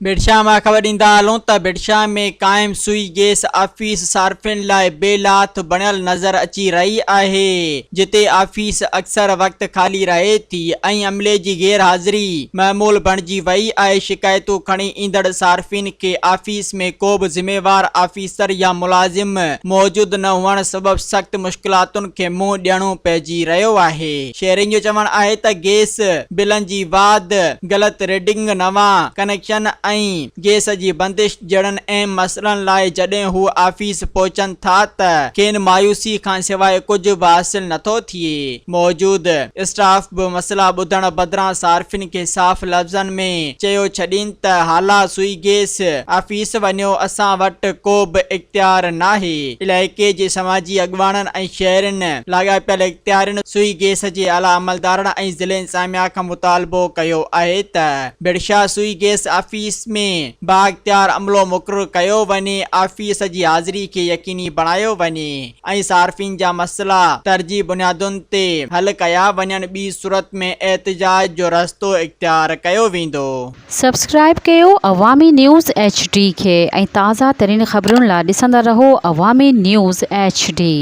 ڀٽشاهه مان خبر ڏيندا هلون ته ڀٽشاهه ۾ قائم سوئي گيس آفيس صارفين لاء بي لاٿ بڻيل نظر اچي رهي آهي، جتي آفيس اڪثر وقت خالي رهي ٿي ۽ عملي جي غير حاضري معمول بڻجي وئي آهي، شڪايتون کڻي ايندڙ صارفين کي آفيس ۾ ڪو به ذميوار آفيسر يا ملازم موجود نه هئڻ سبب سخت مشڪلاتن کي منهن ڏيڻو پئجي رهيو آهي. شهرين جو چوڻ آهي ته گيس بلن جي واڌ، غلط ريڊنگ، نوان ڪنيڪشن ۽ گيس جي بندش جهڙن اهم مسئلن لاء جڏهن هو آفيس پهچن ٿا ته کين مايوسي کانسواء ڪجهه به حاصل نٿو ٿئي. موجود اسٽاف به مسئلا ٻڌڻ بدران صارفين کي صاف لفظن ۾ چيو ڇڏين ته هالا سوئي گيس آفيس وڃو اسان وٽ ڪو به اختيار ناهي. علائقي جي سماجي اڳواڻن ۽ شهرين لاڳاپيل اختيارين سوئي گيس جي اعليٰ عملدارن ۽ ضلعي انتظاميا کان مطالبو ڪيو آهي ته ڀڙشاهه سوئي گيس آفيس ۾ بااختيار عملو مقرر ڪيو وڃي، آفيس جي حاضري کي يقيني بڻايو وڃي ۽ صارفين جا مسئلا ترجيح بنيادن تي حل ڪيا وڃن، ٻي صورت ۾ احتجاج جو رستو اختيار ڪيو ويندو. سبسڪرائيب ڪيو عوامي نيوز ايڇ ڊي کي ۽ تازه ترين خبرن لا ڏسندا رهو عوامي نيوز ايڇ ڊي.